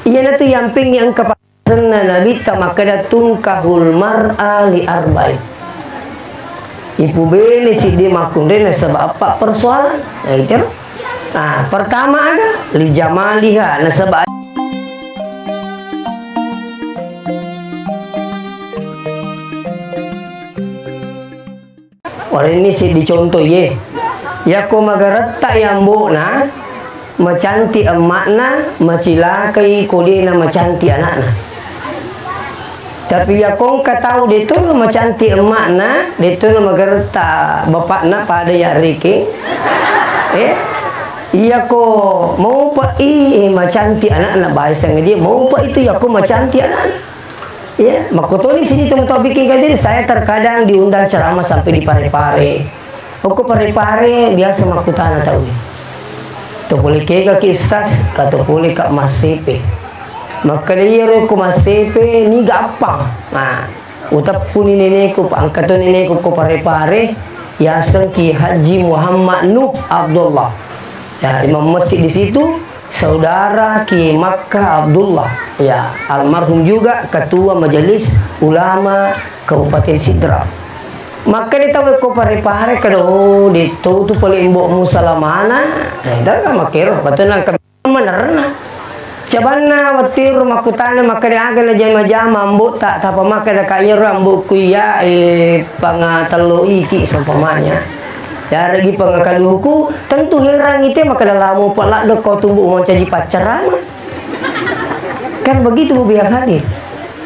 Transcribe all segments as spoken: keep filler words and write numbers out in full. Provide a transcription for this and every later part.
Iyanatu yampingngi engka pasenna Nabitta makkeda, "Tungkahul mar'a li arba'in." Ipubene siddi makkunrai nasaba eppa persoalan. Nah, itu. Nah, pertama aga, li jamaliha, nasaba Warenni siddi contoh iye. Yakko magaretta i ambo'na, macanti emma'na, macilakai ko de'na macanti ana'na. Tapi yakko engka tau de'to na macanti emma'na, de'to na magaretta bapakna pada ya reke. Eh, iyako maupa i, eh, macanti ana'na, bahasa dia maupa itu yakko macanti ana'na. Iya, makkotoni sini tong tau bikin kajian, saya terkadang diundang ceramah sampai di Pare-Pare. Okko Pare-Pare biasa makkutana tau. To pole kega ki Ustaz, kato pole ka massepe. Makkeda iyaro ko massepe, niga appa. Nah, uteppuni neneku, pa engka to neneku ko Pare-Pare, yaseng Ki Haji Muhammad Nuh Abdullah. Ya, imam masjid di situ, Saudara Kiai Makkah Abdullah, ya, almarhum juga Ketua Majelis Ulama Kabupaten Sidrap. Makkeda tau ko Pare-Pare, kada, "Oh, de'to tu pale mbo'mu salamana." Eh, daga makkero, betul nang manerna. Cabanna wettiru makkutana makkeda, "Aga na jama-jama ambo'ta?" Tapa makkeda ka, "Iyaro ambo'ku iya, eh, pangatello iki," seumpamanya. Yaregi pangakaluku, tentu heran ite makkeda, "Lamo pa ladde ko tumbu mancaji paccarama." Kan begitu, Bu, biar hadir.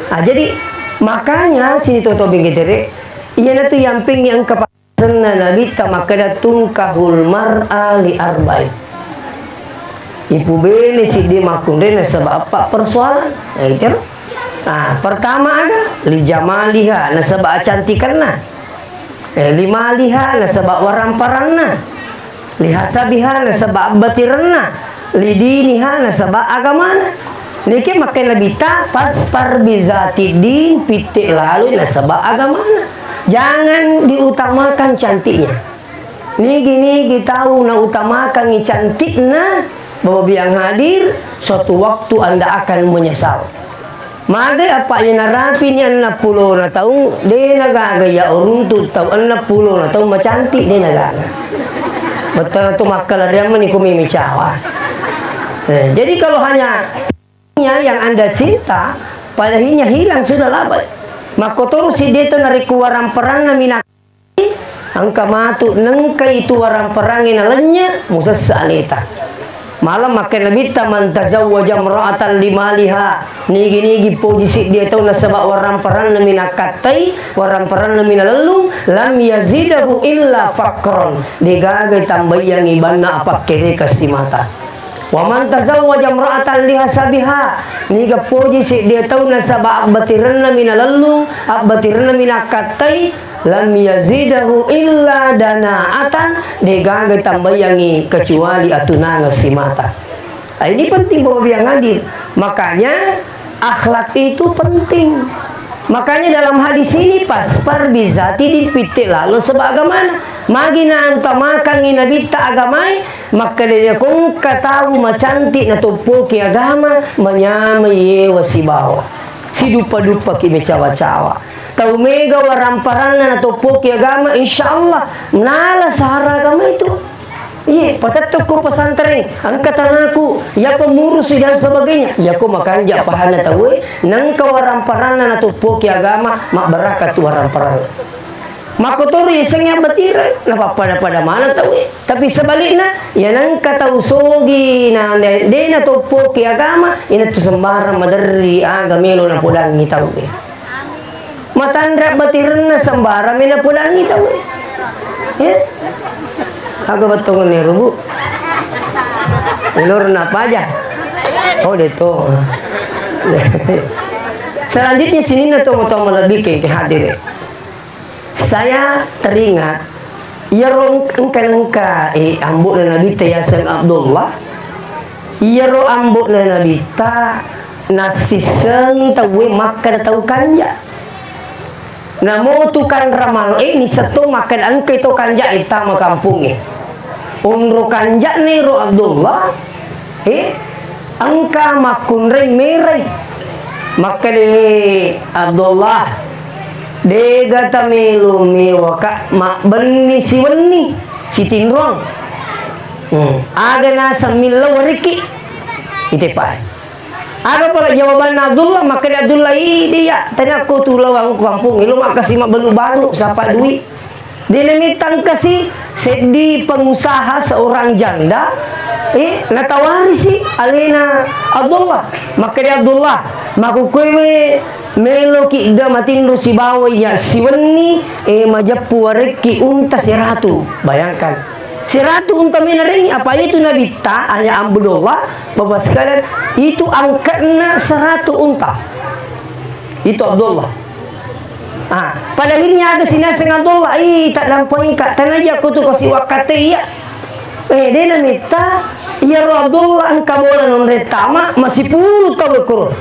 Ah, jadi makanya sini toto bengketere, iyanatu yampingngi engka pasenna Nabitta makkeda, "Tungkahul mar'a li arba'in." Ipubene siddi makkunrai nasaba eppa persoalan. Nah, itu. Nah, pertama aga, li jamaliha, nasaba acantikenna. Eh, li maliha, nasaba waramparanna. Li hasabiha, nasaba abbatirenna. Li diniha, nasaba agamana. Niki makkeda Nabitta, "Fasfar bizati din," pitte laloi nasaba agamana. Jangan diutamakan cantiknya. Nigi-nigi tau nautamakangi cantikna, Bapak Ibu yang hadir, suatu waktu Anda akan menyesal. Magai apa iya narapini enneng pulona taung, de nagaga iya uruntu tau enneng pulona taung macantik, de nagaga. Bettana tu makkalariang mani ko mimi cawa. Eh, jadi kalau hanya yang Anda cinta, padahinya hilang sudah labai. Makkotoro si deto narekko warang peranna mina Engka matu nengkai tu warang perangnge nalennye, musessa aleta. Malam makkeda Nabitta, "Man tazawwaja imra'atan limaliha," nigi-nigi poji siddi tau nasaba warang peranna mi nakkattai, warang peranna mi nalellung, "lam yazidahu illa faqran," degaga tambaiyangi banna apakkereka simata. "Wa man tazawwaja imra'atan lihasabiha," niga poji siddi tau nasaba abbatirenna mi nalellung, abbatirenna mi nakkattai, "lam yazidahu illa dana'atan," degaga tambaiyangi kecuali atunangeng simata. Ah, ini penting, Bapak Ibu yang hadir. Makanya akhlak itu penting. Makanya dalam hadis ini, "Paspar bizati din," pitte lalo saba agamana. Magi nautamakangi Nabitta agamae, makkeda, "Ko engka tau macantik natoppoki agama, manyamai yewa sibawa. Sidupa-dupaki mecawa-cawa." Tau mega warang paranna natoppoki agama, insya Allah nala sahara agama itu. Iye, patetto ko pesantren, engka tanaku, iya pengurus dan sebagainya. Iya ko makanja pahanna tauwe, nengka warang paranna natoppoki agama, mabbarakat tu warang paranna. Makkotoro yasengnge abbatire, napappada-pada maneng tauwe. Tapi sebalikna, iya nengka tau sogi na de, de natoppoki agama, inatu sembarang maderri aga melo napodangi tauwe. Matanre abbatirenna sembarang mena podangi tau. Ya. Aga bettongenna ero, Bu? Ilorna apa aja? Oh, deto. Selanjutnya sininna tomatoa malebbi ke hadir. Saya teringat, iyaro engka-engka, eh, ambo'na Nabitta yaseng Abdullah. Iyaro ambo'na Nabitta nassissengi tauwe makkeda tau kanja. Namo tukang ramal e, nisseng to makkeda engkai to kanja e tama kampongnge. Onro kanja'na ero Abdullah, eh, engka makkunrai merai. Makkeda Abdullah, dega tamelo mewaka mabbenni siwenni sitinroang. Hmm. Aga naseng millau warikki. Itepai. Aga pala jawabanna Abdullah, makkeda Abdullah, "Ih, de iya, tania ko tu lawang ko kampung, elo makkasi mabbalu-balu, sapa dui." De namitta engkasi seddi pengusaha seorang janda, eh, natawarisi alena Abdullah. Makkeda Abdullah, "Makkukkoe meloki ga matinro sibawa iya siwenni, eh, majeppu warekki unta seratu." Bayangkan. Seratu unta menarengi, apa itu Nabitta, hanya Abdullah, Bapak sekalian, itu angkatna seratu unta. Itu Abdullah. Ah, pada akhirnya aga sinaseng Abdullah, "Ih, tak dampengka, tanaja kutu kasi wakkate iya." Eh, dena mitta, iyaro Abdullah engka bola nonre tama, masih puluh tau ekkoro.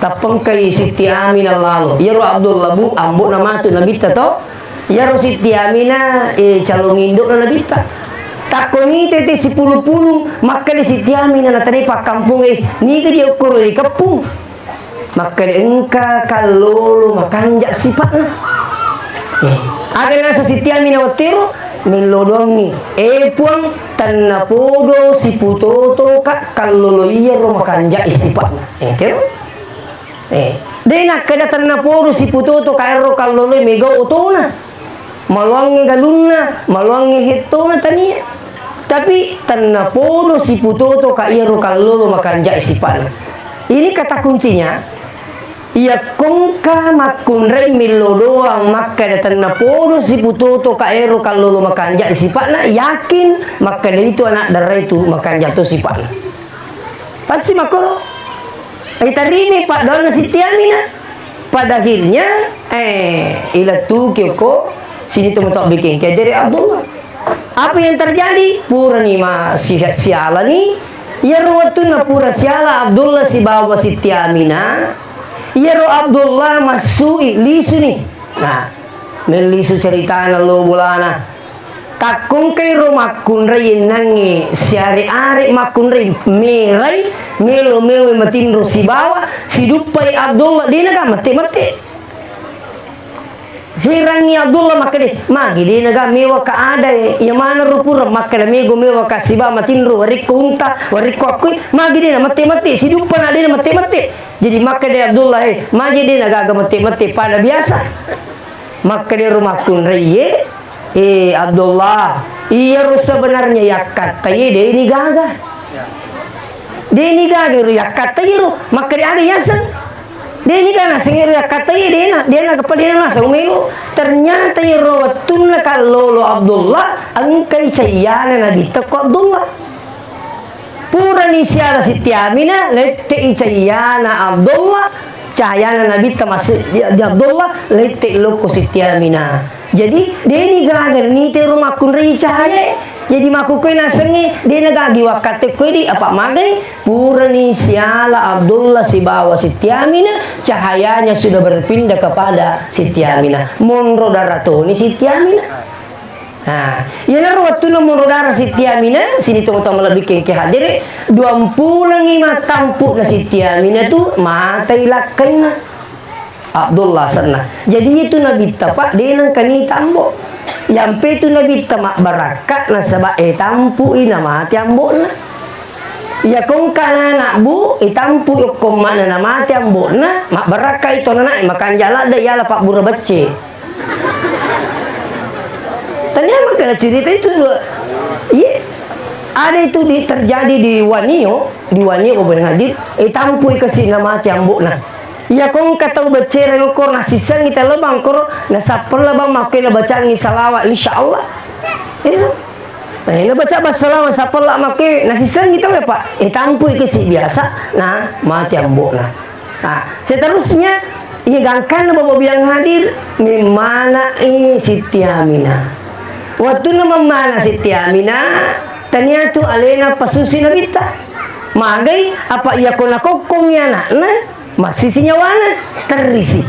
Tappengkai Siti Aminah lalo. Iyaro Abdullah, Bu, ambo'na matu Nabitta to. Iyaro Siti Aminah, eh, calon indo'na Nabitta. Takkoni tete sipulung-pulung, makkeda Siti Aminah natanai pakkampung, eh, niga dia ukkoro ri keppung. Makkeda engka kallolo makanja sipa'na. Eh, aga nasa Siti Aminah wettero, mello doangngi. Eh, Puang, tennapodo siputoto ka kallolo iyaro makanja sipa'na. Eh, tero? Eh, de nakkeda tennapodo siputoto ka ero kalloloe mega otona. Maloangnge galunna, maloangnge hettona tania. Tapi tennapodo siputoto ka iyaro kallolo makanja sipa'na. Ini kata kuncinya, iyakkongka makkunrai millo doang makkeda tennapodo siputoto ka ero kallolo makanja sipa'na, yakin makkeda itu anak dara itu makanja to sipa'na. Pasti makkoro. Itarimai paddoanna Siti Aminah. Pada akhirnya, eh, ilettuki okko sini tomatoa bikin kejere Abdullah. Apa yang terjadi? Purani ma si-, sialani. Iyaro wettunna pura siala Abdullah sibawa Siti Aminah, iyaro Abdullah massui, lisuni. Nah, mellisu ceritana lo bolana. Takkongkai ro makkunrai ennangnge siare-are makkunrai merai, melo-melo matinro sibawa, siduppai Abdullah, denaga mette-mette. Herangngi Abdullah makkeda, "Magi denaga mewa ka adae, iya maneng ro pura makkeda mego mewa ka sibawa matinro, warekko unta, warekko akkui, magi dena mette-mette, siduppa na dena mette-mette." Jadi makkeda Abdullah, "Eh, magi dena gaga mette-mette, pada biasa." Makkedaro makkunraiye, "Eh, Abdullah, iyaro sebenarnya yakkattai deni gaga. Deni gaga ro yakkattai ro, makkeda aga yaseng. Deni gaga naseng ro yakkattai, dena, dena kepa dena naseng melo." Ternyata iyaro wettunna kallolo Abdullah, engkai cayyana Nabitta ko Abdullah. Purani siala Siti Aminah, lette'i cayyana Abdullah, cahayana Nabitta masse-, di, di Abdullah, lette lokko Siti Aminah. Jadi, deni gaga nitero makkunrai cahayae. Jadi, makkukkoi nasengnge, dena gagi wakkatte koi di, apa magai, purani siala Abdullah sibawa Siti Aminah, cahayanya sudah berpindah kepada Siti Aminah. Monro dara toni Siti Aminah. Nah, iyanaro wettunna monro dara Siti Aminah, sini tomatoa malebbi kengke hadere, duampulengngi mattampu'na Siti Aminah tu matai lakkainna Abdullah senna. Jadi itu Nabitta, Pak, de nengkani tambo. Yampe tu Nabitta mabbarakka nasaba e tampu'i namate ambo'na. Iya kongka anak-anak, Bu, itampu'i okko emma'na namate ambo'na, mabbarakka itu anak-anak, makanja ladde yala pabbura becce. Tania makkeda cerita itu, iya, ada itu di, terjadi di Wanio, di Wanio Bobo yang hadir, eh, tampui kasi namate ambo'na. Iya kongka tau beccere okor nasissengi talebang koro, nasappella bang makkeda bacangi salawat, insya Allah. Iya. Eh, nabaca bassalawat sappella makkeda nasissengi tau ya, Pak. Eh, tampui kasi biasa, nah, mate ambo'na. Nah, seterusnya, iya gangkanna Bapak bilang hadir, memmana'i Siti Aminah. Wettunna memmana Siti Aminah, tania tu alena pasusi Nabitta. Magai, apa iya ko nakokkongi anakna, massisi nyawana, terrisi.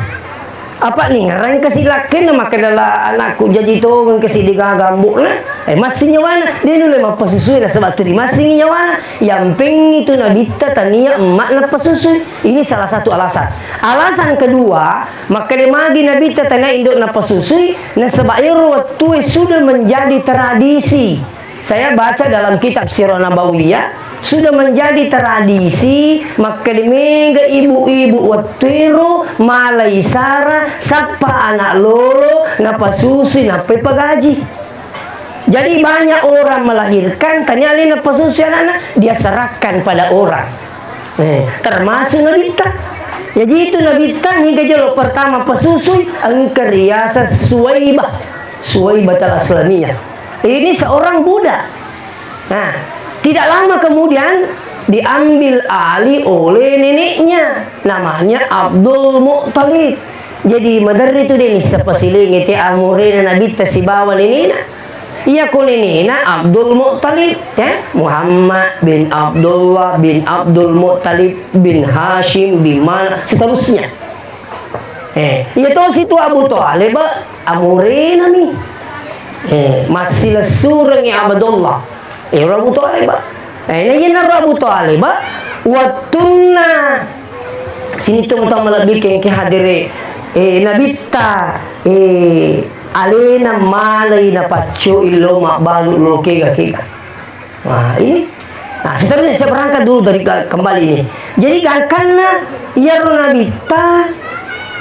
Apa ni ngerang kasi lakkenna, makkeda la anakku jaji tongeng kasi degaga ambo'na. Eh, massing nyawana, de nulle mappasusui nasaba tuli massing nyawana. Yampengngi tu nabitta tania emma napasusui. Ini salah satu alasan. Alasan kedua, makkeda magi nabitta tania indo napasusui, nasaba ero wettue sudah menjadi tradisi. Saya baca dalam kitab Sirah Nabawiyah, sudah menjadi tradisi, makkeda mega ibu-ibu wettuero malai sara, sappa anak lolo, napasusui, nappai pagaji. Jadi banyak orang melahirkan, tania alena pasusui anakna, dia serahkan pada orang. Eh, termasuk nabitta. Jadi itu nabitta niga jolo pertama pasusui, engka riaseng Suwaibah. Suwaibatul Aslamiyah. Ini seorang budak. Nah, tidak lama kemudian diambil alih oleh neneknya, namanya Abdul Muttalib. Jadi maderri tu de nisseng pasilengnge te amurena nabitta sibawa nenena. Iya ko nenena Abdul Muttalib, ya, Muhammad bin Abdullah bin Abdul Muttalib bin Hashim bin mana seterusnya. Eh, iya tosi tu Abu Thalib, amurena mi. Eh, massilessurengngi Abdullah. Eh, Abu Thalib. Eh, na iyanaro Abu Thalib, wettunna sini tu mutang malebbi kengke hadere, eh, nabitta, eh, alena malai napaccoi lo mabbalu lo kega-kega. Nah, ini. Nah, seterusnya saya berangkat dulu dari ke-, kembali ini. Jadi gangkanna iyaro nabitta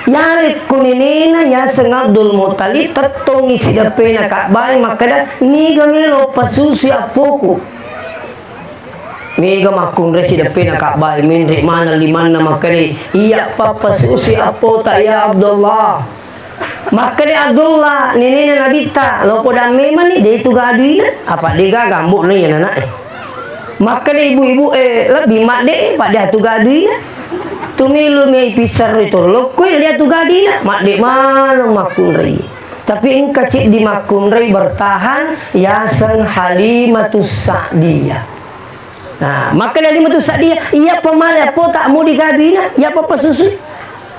yalekko nenena yaseng Abdul Muttalib tettongi sideppena Ka'bah makkeda niga melo pasusui appoku. Mega makkunrai sideppena Ka'bah menre maneng limanna makkeda iya pappasusui appota ya Abdullah. Makkeda Abdullah, nenena nabitta, lo podang memani, de tu gaduina, apa de gaga ambo'na iya nana e. Makkeda ibu-ibu e, lebbi madde e, apa de tu gaduina. Tumilu mei pisarro itu lokko e, de tu gaduina, madde maneng makkunrai. Tapi engka ceddi makkunrai bertahan, yaseng Halimatus Sa'diyah. Nah, makkeda Halimatus Sa'diyah, iya pamale appota mu digaduina, iya pappasusui.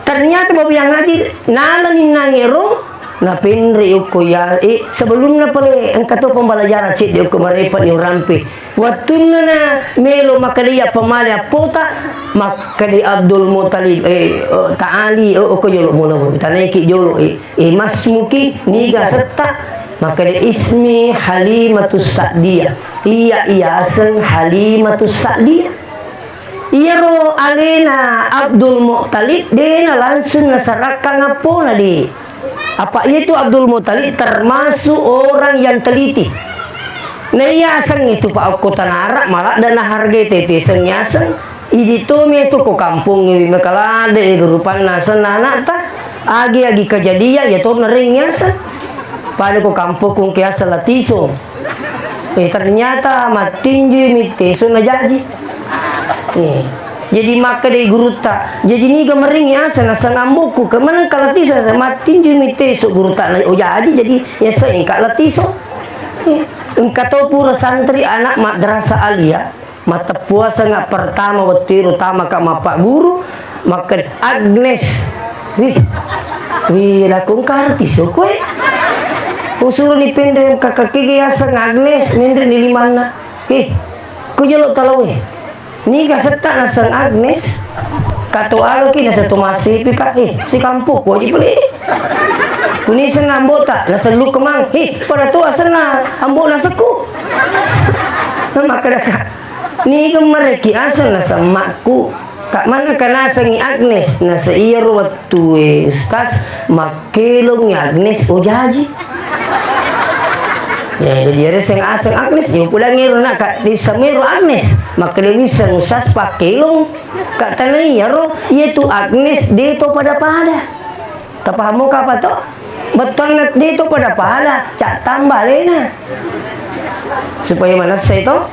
Ternyata Bapak yang hadir, nalani nangero, napenre okko ya, eh, sebelumna pale engka to pembelajaran cedde okko marepa ni urampe. Wattunna na melo makkeda iya pamale appota, makkeda Abdul Muttalib, eh, eh, Ta'ali, eh, okko jolo mula, tanaiki jolo, eh. Eh, masmuki niga asetta? Makkeda ismi Halimatus Sa'diyah. Iya, iyaseng Halimatus Sa'diyah. Iyaro alena Abdul Muttalib dena langsung nasarakkang appona de. Apa iya tu Abdul Muttalib termasuk orang yang teliti. Na iya aseng itu pa okko tanara maladda nahargai tete seng yaseng. Idi tomi tu ko kampongnge wi makaladde e rupanna asenna anakta. Agi-agi kejadian ya to nereng yaseng. Pada ko kampong kung ke aseng Latiso. Eh, ternyata mattinjui mi teso na jaji. Eh, jadi makkeda gurutta, jadi niga meringi aseng naseng ambokku, ke maneng ka Latiso, mattinjui mi teso gurutta na o jaji, jadi yaseng engka Latiso. Eh, engka to pura santri anak madrasah aliyah. Mateppuaseng pertama wettu ero tamaka mappagguru, makkeda, "Agnes." Wih. Wih, laku engka artis koe. Usuruni penre kakak kege yaseng Agnes, menre ni limanna. Eh, ku jolo talo e. Niga setta naseng Agnes? Kato aga ki naseng Tomas Sepi ka. Eh, si kampokku aja pale. Kuni senna ambota, naseng Lukman. Eh, pada to asenna ambo nasekku. Makkeda ka. Niga mereki aseng naseng makku. Kak maneng ka nasengi Agnes, naseng iyaro wettu e Ustaz, makkelongi Agnes o jaji. Ya, jadi iyaro seng aseng Agnes, ya pulang ero nak kak desa mero Agnes, makkeda wiseng Ustaz pakkelong. Kak tanai iyaro, iya tu Agnes de to pada-pada. Tapahammo kapa to? Bettuanna de to pada-pada, ca tambah alena. Supaya manessai to.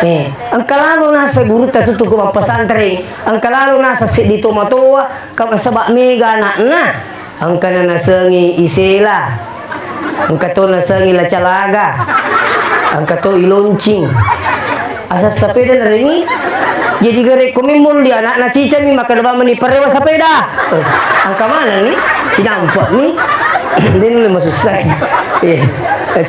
Eh, engka lalo nasa gurutta tutu ko mappesantreng, engka lalo nasa seddi tomatoa, ka nasaba mega anakna. Engka na nasengi Isela. Engka to nasengi Lacalaga. Engka to Iloncing. Asa sepeda narengi. Jadi gare ko mi mulli anakna cicami makkeda bawang meni parewa sepeda. Eh, engka maneng ni, cinampa ni. Dia nulle masussai. Eh,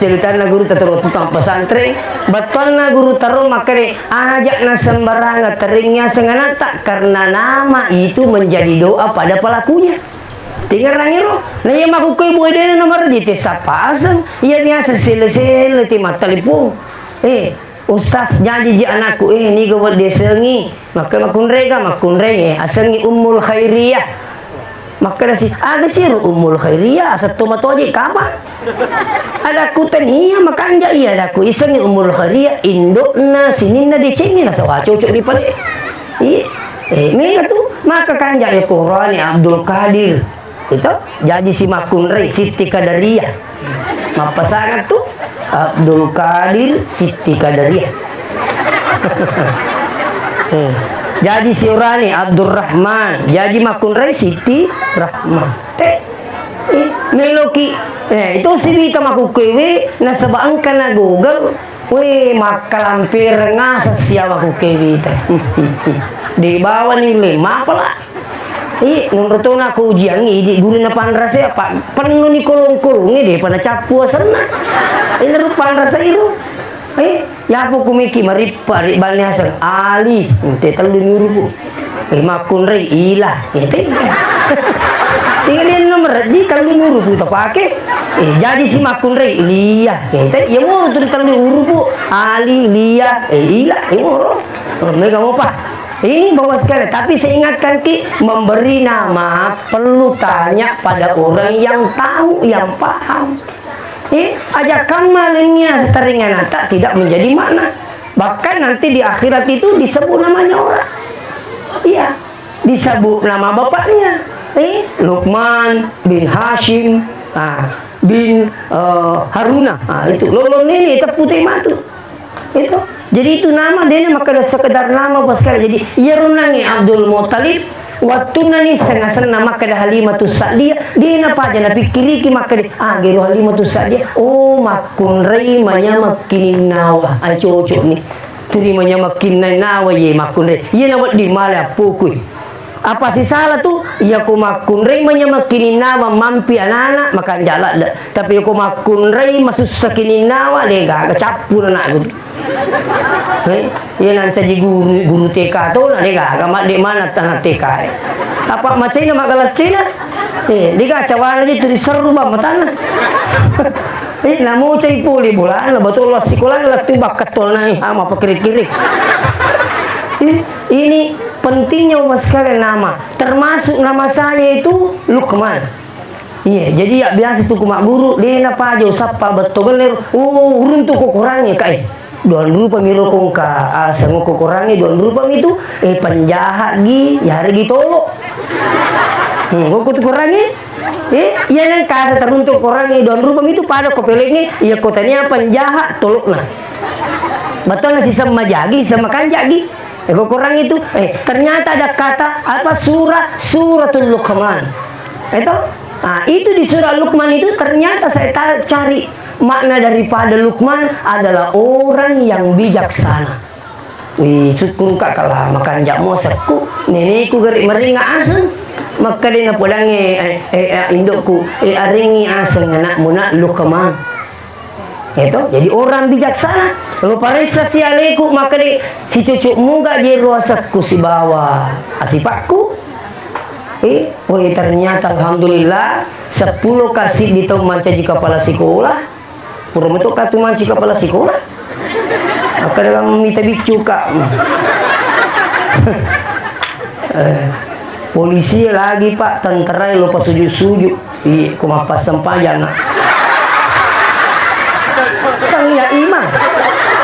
ceritanna guru taro tukang pesantren. Bettuanna guru taro makkeda, aja na sembarangan teringngi aseng anatta, karena nama itu menjadi doa pada pelakunya. Tingerangiro, na iya makkukkoi boe dena nomor di te sappa aseng, iya biasa sele-sele ti mattelepon. Eh, Ustaz, jaji ji anakku, eh, niga weddesengi? Makkeda makkunrega, makkunrei, eh, asengi Ummul Khairiyah. Makkedasi, aga siro Ummul Khairiyah, aseng tomatoaji kapang. Adakku tania, makanja iya adakku, isengi Ummul Khairiyah, indokna, sininna, decengi, nasaba cocok di pale. Iya, eh, mega tu, maka kanja ya Qurani Abdul Qadir. Itu, jaji si makkunrei Siti Qadariyah. Mappasangan tu Abdul Qadir Siti Qadariyah. Eh, jaji si urane Abdurrahman, jaji makkunrei Siti Rahman. Te, eh, meloki, eh, itu si wita makukkewe, nasaba engka na Google, we, makkalampereng ngaseng siawa kukkewe te. Di bawah ni le, mapala. Ih, nonrotona ko ujiangngi, idi gurunna panrasa, apa pennuni kolong-kolongnge, depa nacappu asenna. Ina ru panrasa iru. Eh, yapo kumiki marippa ri banne aseng Ali, ente tellu ni urupu. Eh, makkunrei ila, ente. Tinggal dia nomor di tellu ni urupu tapake. Eh, jadi si makkunrei lia, ente. Ya moro tu di tellu urupu, Ali, lia, eh, ila, eh, moro. Oh, mega mopa. Ini Bapak sekalian, tapi saya ingatkan ki, memberi nama perlu tanya pada orang yang tahu, yang paham. Eh, aja kammalennya seteringan tak tidak menjadi makna. Bahkan nanti di akhirat itu disebut namanya orang. Iya, disebut nama bapaknya. Eh, Luqman bin Hashim, ah, bin, eh, Haruna. Ah, itu. Lolong ini, itu putih matu. Itu. Jadi itu nama, dena makkeda sekedar nama apa sekali. Jadi, iyaro nange Abdul Muttalib, wattunna ni senna-senna makkeda Halimatus Sa'diyah, dena paja napikkiriki makkeda, ah, gero Halimatus Sa'diyah, oh, makkunrai manyameng kininnawa. Ah, cocok ni. Tuli manyameng kininnawa ye makkunrai. Iye na wedding male appokui. Apa sisala tu, iya ko makkunrai manyameng kininnawa mampi anana, makanja ladde. Tapi ko makkunrai masussa kininnawa, de gaga cappu anakku. Eh, iya nancaji guru, guru T K to, na de gaga, madde mana tanah T K e. Apa macaina magalaccena? Eh, de gaga cawana je tu diserru bang matanna. Eh, namo cai pole bolana, betul lah sekolah lettu bakka tolna, eh, ama pakiri-kiri. Eh, ini pentingnya Bapak sekalian nama. Termasuk nama saya itu Lukman. Iya, jadi ya biasa tu ku magguru, dena paja usappa betto gellero, oh, uruntu ko korangnge, Kak, eh. Duang rupa mi ro kongka, aseng ko korangnge duang rupa mi tu, eh, penjahat gi, yaregi tolo. Hmm, ko tu korangnge, eh, iya nang kasa teruntuk korangnge duang rupa mi tu pada ko pelengnge, iya ko tania penjahat tolokna. Betona si semma jagi, semma kanjagi. Eko Quran itu, eh, ternyata ada kata apa, surah, Suratul Luqman. Itu, ah, itu di surah Luqman itu ternyata saya ta-, cari makna daripada Luqman adalah orang yang bijaksana. Wih, syukur ka kala makanjak mosekku, neneku gari meringa aseng. Makkadena podangnge, eh, eh, eh, indokku, eh, arengi aseng anakmu nak Luqman. Itu, jadi orang bijaksana. Lo paressa si aleku, makkeda, si cucuk muga jero asekku sibawa asipakku. Eh, oh, eh, ternyata alhamdulillah, sepuluh kasih di tau mancaji kepala sekolah. Pura metu katu mancaji kepala sekolah. Makkeda mita biccu, Kak. Eh, polisi lagi, Pak, tentara lo pasuju-suju. Iya, ko mappassempajang, ah. Kan iya imang.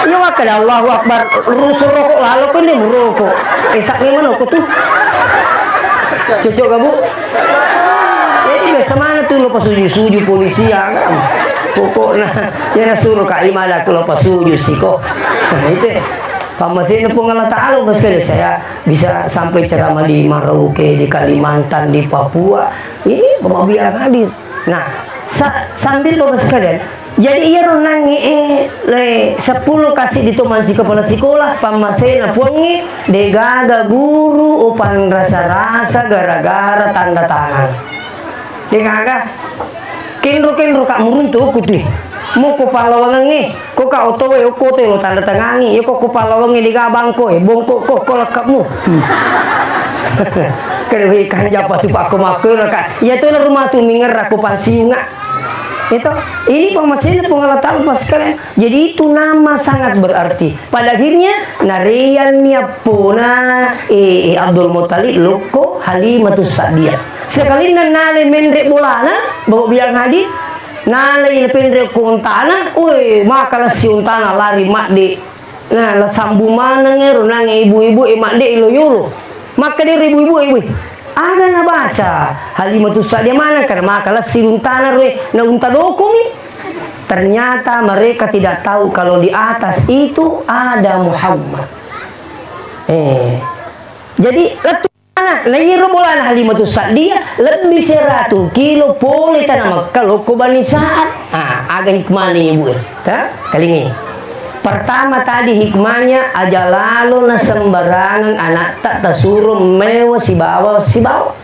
Iya, wakkada Allahu Akbar, rusu rokok lalo, kan dia merokok. Eh, sak memang rokok tuh. Cocok gak, Bu? Jadi biasa mana tuh lo pasuju-suju polisi ya, kan? Pokoknya, ya nasuruh Kak Imam ada aku lo pasuju sih kok. Nah, itu. Pammasena Puang Allah Ta'ala, Bapak sekalian, saya bisa sampai ceramah di Merauke, di Kalimantan, di Papua. Ini Bapak biar hadir. Nah, sa-, sambil Bapak sekalian, Jadi iyaro nangnge, eh, le, seppulo kasih di tomang si kepala sekolah, pammasena puangnge, degaga guru upanrasa-rasa gara-gara tanda tangan. Degaga, kenro-kenro ka muruntu okko tu. Moko pallawangengnge, ko ka otoe okko te lo tanda tangangi, ya ko, ko pallawangnge dega bangko, eh, bongko ko, ko lekkapmu. Hmm. Kede wei kanja patu pakko makko ka. Iya to na rumah tu mingerra ko pansiunga. Itu, ini pemmasena Puang Allah Ta'ala, Bapak sekalian. Jadi itu nama sangat berarti. Pada akhirnya, nareanni appona, eh, eh, Abdul Muttalib lokko Halimatus Sa'diyah. Sekalinna nale menre bolana, Bapak biang hadir, nale penre ko untana, oi, maka lessi untana lari madde. Nah, la sambung maneng ero nangnge ibu-ibu e madde ilo yolo. Makkeda ero ibu-ibu e, "Weh, aga nabaca Halimatus Sa'diyah maneng kana maka lessi untana roe na unta dokomi?" Ternyata mereka tidak tahu kalau di atas itu ada Muhammad. Eh. Jadi lettu Nah, na iyaro bolana Halimatus Sa'diyah lebbi seratu kilo pole tana Mekka lokko Bani Sa'ad. Ah, aga hikmahna ibu e? Ta? Kalingi. Pertama tadi hikmahnya aja lalo na sembarangan anakta tasuro mewa sibawa sibawa.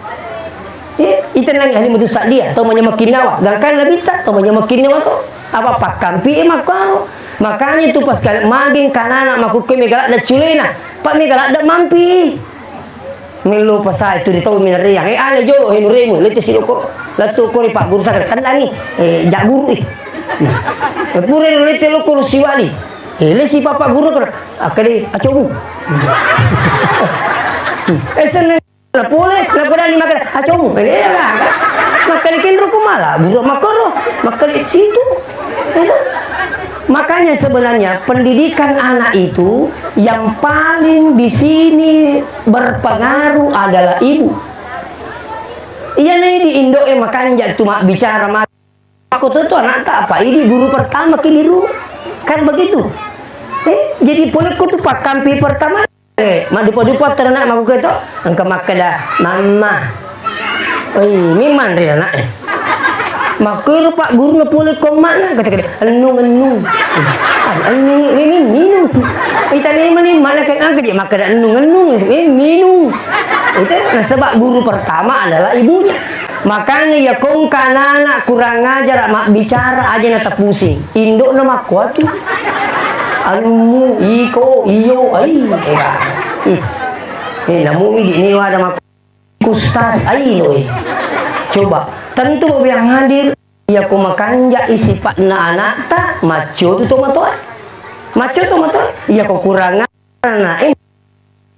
Eh, itenangi Halimatus Sa'diyah, tau manyamekkin nyawa. Gangkan Nabitta, tau manyamekkin nyawa to. Apa pakkampi e makkaro. Makanya tu pas kalian mageng kanana makukke mega ladda culena. Pak mega ladda mampi. Mello pasai tu ri tau minarriang. Eh, ale jolo, eh, nuremu, lete si loko. Lettu ko ri Pak Guru sakit, tendangi. Eh, jak guru, eh. Pura ri lete loko lu siwali. Eh, le si Pak Guru ko. Akkade, acomu. Eh, seneng. Pole, nakodani makkada, acomu. Eh, eh, eh. Makkade kenro ko mala, guru makkoro. Makkade situ. Eh, Makanya sebenarnya pendidikan anak itu yang paling di sini berpengaruh adalah ibu. Iya nih di Indo e makanja tu mak bicara mak. Aku tuh tuh anak tak apa, ini guru pertama ki di rumah. Kan begitu. Eh, jadi pole ko tu pakkampi pertama. Eh, maddupa-dupa ternak makkuke to, engka makkeda, "Mamma." Oi, memang ri anak e. Makkero Pak Guru na pole ko makna, kata-kata, "Ennung, ennung." Ah, ennung, ini minum. Itane mani mana kan angka je makkeda ennung, ennung, eh, minum. Itu nasaba guru pertama adalah ibunya. Makanya ya kongka anak kurang ajar mabbicara aja na tapusing. Indokna makkuatu. Anummu, iko, iyo, ai, eh, ah. Hmm. Eh, namu idi ni wada mak-, kustas, ai, loi. Coba, tentu yang hadir, iya ko makanja i sipatna anakta, maccio tu tomatoa. Maccio tomatoa, iya ko kurang anak, eh,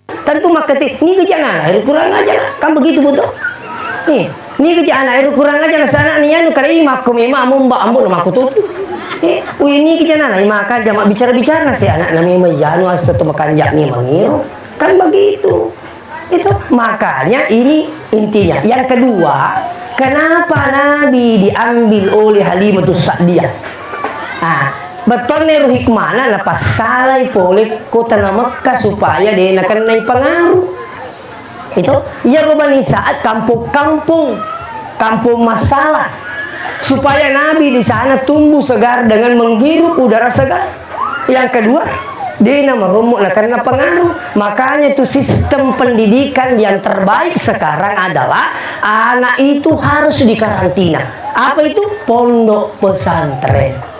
Tentu makkate, niga ja nala ero kurang ajar, kan begitu, betul? Eh, niga ja anak ero kurang ajar, sana ni anu, kada i makko memang ambo, ambo na makko tutu. Eh, ui, niga ja nala, eh, maka jama bicara-bicara na si anak na memang janu asa to makanja memang iro. Kan begitu. Itu makanya ini intinya. Yang kedua, kenapa Nabi diambil oleh Halimatus Sa'diyah? Ah, Bettuanna ero hikmana napassalai pole ko tana Mekka supaya de nakennai pengaruh. Itu, iyaro Bani Sa'ad kampung-kampung, kampung masalah. Supaya Nabi di sana tumbuh segar dengan menghirup udara segar. Yang kedua, de namarommo nakenna pengaruh. Makanya itu sistem pendidikan yang terbaik sekarang adalah anak itu harus dikarantina. Apa itu? Pondok pesantren.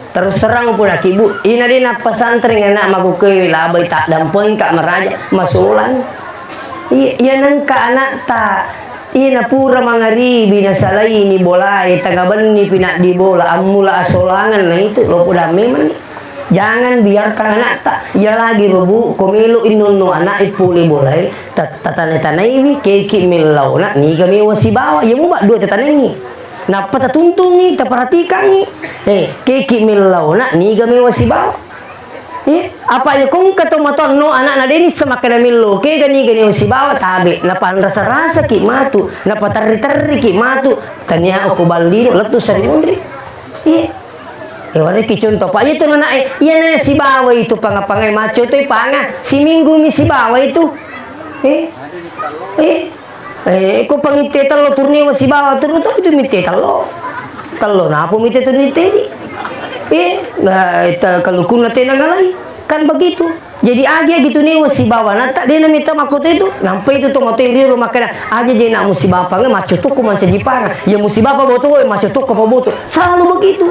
Terus terang pun aki, Bu, ina de nappasantreng anak makukewe labai taddampengka maraja masolang. Iya, iya nengka anakta, ina pura mangaribi nasalaini bolae, tanga benni pinaddi bola, ammula asolangan na itu, lo poda memang. Jangan biarkan anakta, iya lagi robu, ko melo inonno anak e pole bolae, tat-, tatane-tanaiwi, keki mellaona, niga mewa sibawa, iya muba dua tatanengi. Nappa tatuntungi, taperhatikangi. Eh, keki mellaona, niga mewa sibawa. Eh, apa ya kongka to matonno anakna deni semakkeda mello, kega niga mewa sibawa, tabe, napanrasa-rasaki matu, napaterri-terriki matu, tania okko ballino, lettu sari munri. Eh, eh, wareki contoh, Pak, itu anak, eh, iya na sibawa itu panga-pangai maco to panga, siminggu mi sibawa itu. Eh, eh, Eh, ko pangitte tello turniwa sibawa turu to itu mitte tello. Tello napa mitte turu mitte. Eh, na, ta-, kalukunna tena ngalai. Kan begitu. Jadi, agi-agi tu newa sibawa nata, de' namita makkoto itu. Nampa itu to mato riolo makkeda, aja je nak musibapang, macco tokko mancaji pana. Ya musibapa boto, macco tokko pa boto. Selalu begitu.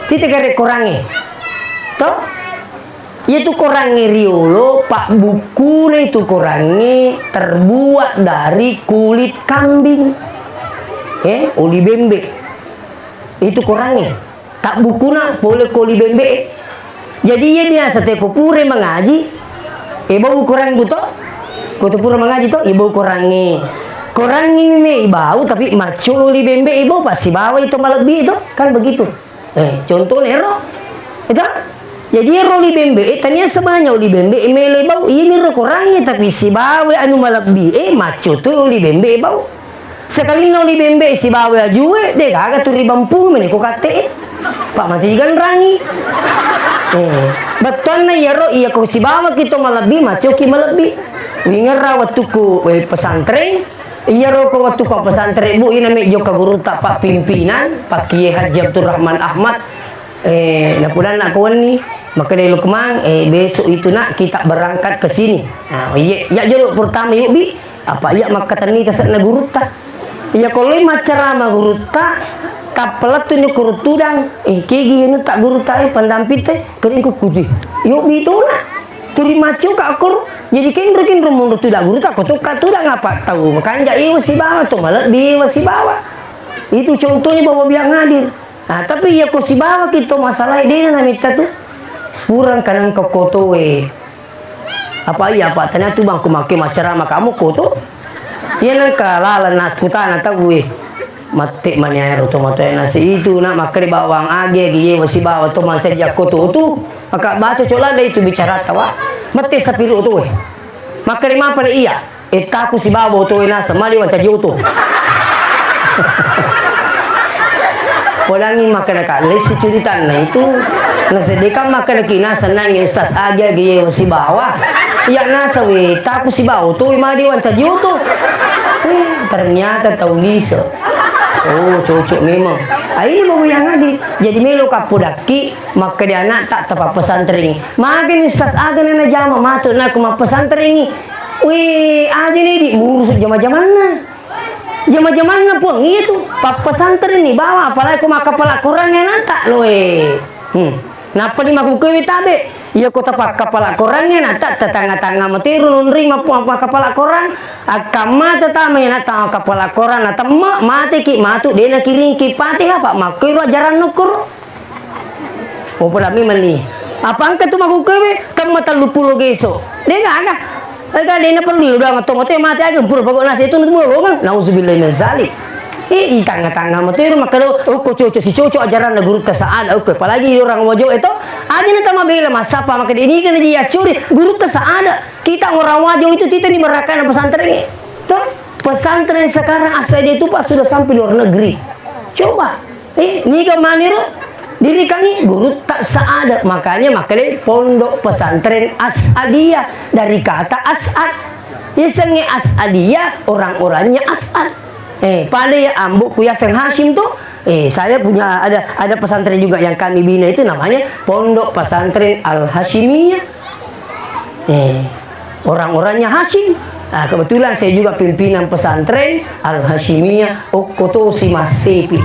Tite kare korangnge. Toh? Iya tu korangnge riolo, pak bukuna itu korangnge terbuat dari kulit kambing. Eh, oli bembe. Itu korangnge. Tabbukuna pole ko oli bembe e. Jadi, iya biasa te ko pura mangaji, e, bau korang buto? Ko tu pura mangaji to, e, bau korangnge. Korangnge me ibau, tapi macco oli bembe e bau, pasti bawa itu malebbi itu. Kan begitu. Eh, contohnya ero. Itu? Jadi, ero oli bembe e, tania semuanya oli bembe e mele bau. Ini ro korangnge, tapi sibawa anu malebbi e, macco tu oli bembe e bau. Sekalinna oli bembe sibawa ajue, de' gaga tu ribampulu meni ko katte e. Pak mati ganrangi. Eh, bettuanna iyaro iya ko sibawa ki to malebbi, maccoki malebbi. Wingerra wettukku, eh, pesantren. Iyaro ko wettukku pesantren, Bu, ina me jokka gurutta Pak pimpinan, Pak Kiai Haji Abdurrahman Ahmad. Eh, napudanna ko wenni, makkeda Lukman, eh, besok itu nak kita berangkat ke sini. Nah, iya, iya jolo pertama yuk bi, apa iya makkatenni tasekna gurutta. Iya ko loi maccarama gurutta, kappalettu ni kuru tudang. Eh, kegi anu tak gurutta, eh, pandampitte, kering kukuti. Yuk bi tu nak. Turi maccu ka kur. Jadi kenro kenro munro tudang gurutta, ko tukka tudang apa tau. Makanja iwa sibawa to malebbi iwa sibawa. Itu contohnya bahwa biang hadir. Nah, tapi iya ko sibawa ki to masalah e, dena namitta tu. Purang kanang ke koto e. Apa iya, apa tanya tu bang ku make macerama kamu koto. Iya nang ka lalan na kutana tau e. Mate mani aero to matoe nasi itu nak makkeda bawang age gi yewa sibawa to mancaji akko to tu. Maka baca cola dai tu bicara tawa. Mate sapiru to e. Makkeda mapa le iya. Ettaku sibawa oto e naseng, mali wancaji oto. Podangi makkeda ka, lesi curitanna itu, naseddekang makkeda ki naseng nangi Ustaz Agi-agi yewa sibawa. Iya naseng we, ettaku sibawa oto e mali wancaji oto. Eh, ternyata tau lise. Oh, cocok memang. Ah, ini mau yang adi. Jadi melo kappodakki, makkeda anak tak tepat pesantren. Magani Ustaz aga na najama matu nakku mappesantrengi. Wih, aja nih di ngurus jama-jamanna. Jama-jamanna puang iya tu, pappesantren ni bawa, apalagi ko makkapala Quran ya nata loe. Hmm. Nappa di makkukewe tabe. Iya ko tapakkapala Quran ya nata tetangga-tangga matero nonri mappu makkapala Quran. Akkamma tetama ya nata makkapala Quran na temme mateki matu dena kiringki Fatihah pak makkero ajaran nukur. Oh, pura memang ni. Apa engka tu makkukkewe, kemma tellu pulo geso. De gaga. Ega de na perlu udah ngetong ote mati aga pura pagok nasi itu nutmu lolongang. Nauzubillah min zalik. Eh, di tangga-tangga matu ero makkeda, oh, ko cocok si cocok ajaran na gurutta saada, oke, apalagi orang wajo itu, aja na tama bela masapa makkeda ini kan dia curi gurutta saada. Kita orang wajo itu kita di barakan pesantren. Tuh, pesantren sekarang asal dia itu Pak sudah sampai luar negeri. Coba, Eh, niga maniro dirikangi gurutta saada. Makanya makkeda pondok pesantren As'adiyah dari kata As'ad. Yasengnge As'adiyah, orang-orangnya As'ad. Eh, pada ya amboku yaseng Hashim tuh. Eh, saya punya ada ada pesantren juga yang kami bina itu namanya Pondok Pesantren Al Hashimiyah. Eh, orang-orangnya Hashim. Nah, kebetulan saya juga pimpinan pesantren Al Hashimiyah Okkotosi Massepi.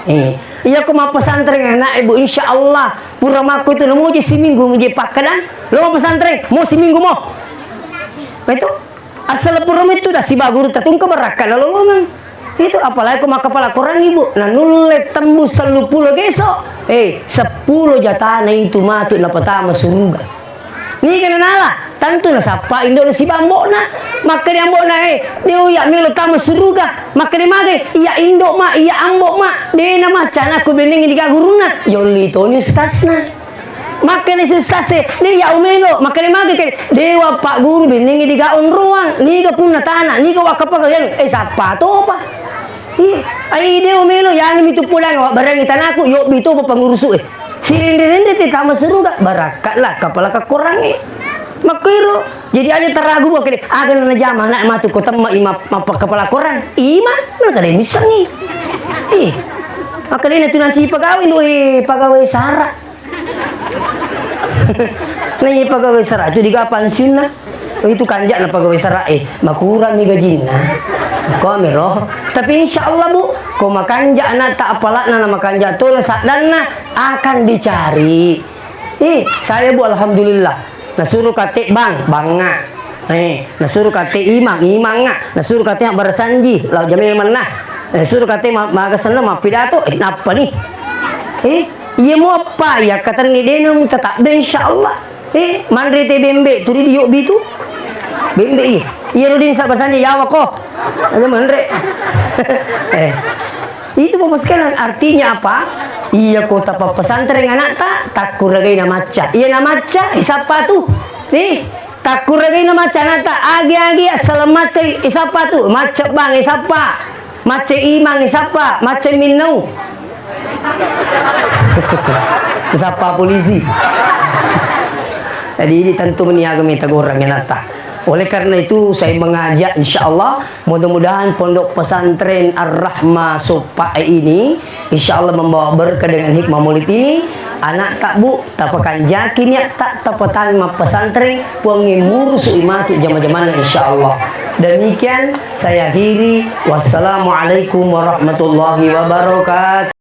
Eh, iya ko mappesantren anak ibu, insya Allah pura makko itu namuji siminggu muji pakkadan lo pesantren mau siminggu mau. Itu asal pura itu dah siba guru tatungke barakka lolongan. Itu apalagi ko makkapala Quran ibu, nanulle tembus tellu pulo geso, eh, seppulo jatana itu matu napatama suruga. Niga nanala, tantu nasappa indo'na siba ambo'na. Makkeda ambo'na, eh, de iya melo tama suruga. Makkeda mage, iya indo ma, iya ambo ma. De na macana ku benengi diga gurunna. Yolli toni ustasna. Makkeda si ustase, de iya umelo. Makkeda mage ke, dewa pak guru benengi diga onroang. Niga punna tana, niga wakapaka yang, eh, sappa topa. Ih, ai de umelo, yani mitu pulang, wa barangi tanaku, yobbi topa pangurusu, eh. Sirenre-renre te tama suruga, barakka la kapala kakorangnge. Makkoiro, jadi aja taragu buah kede, aga na najama anak matu ko temma ima mappa kapala korang. Ima, mana kada missengi. Ih. Makkedai na tu nanti pegawai lu, eh, pegawai sara. Nah, iya pegawai sara tu diga pensiunna. Oh, itu kanja'na pegawai sara, eh, makurang mi gajinna. Ko amiro. Tapi insya Allah, Bu, ko makanja' anatta, apala'na na makanja' tona saddanna, akan dicari. Eh, saya, Bu, alhamdulillah. Nasuro kate bang, bangnga. Eh, nasuro kate imang, imangnga. Nasuro kate mabbarasanji, lao jamai manna. Eh, suro kate ma-, maga senna mappidato, eh, nappa ni. Eh, iya mo appa, iya katenni dena mu tetap be, insya Allah. Eh, manre te bembe, tu di diyo bitu. Bembe iya. Iya rudin sabasanji yawa ko. Ada manre. Eh. Itu, Bapak sekalian, artinya apa? Iya ko tapappesantreng anakta, takkuragai namacca. Iya namacca, isappa tu. Nih, takkuragai namacca anakta, agi-agi assaleng macca, isappa tu. Macca bang, isappa. Macca imang, isappa. Macca minnau. Isappa polisi. Jadi ini tentu meniaga mita goreng anakta. Oleh karena itu saya mengajak insya Allah Mudah-mudahan Pondok Pesantren Ar-Rahmah Soppa'e ini, insya Allah membawa berkah dengan hikmah maulid ini. Anakta, Bu, tapakanjaki niatta, tapatangi mappesantreng, Puangnge murusu'i matu jama-jamanna, insya Allah. Demikian saya akhiri. Wassalamualaikum warahmatullahi wabarakatuh.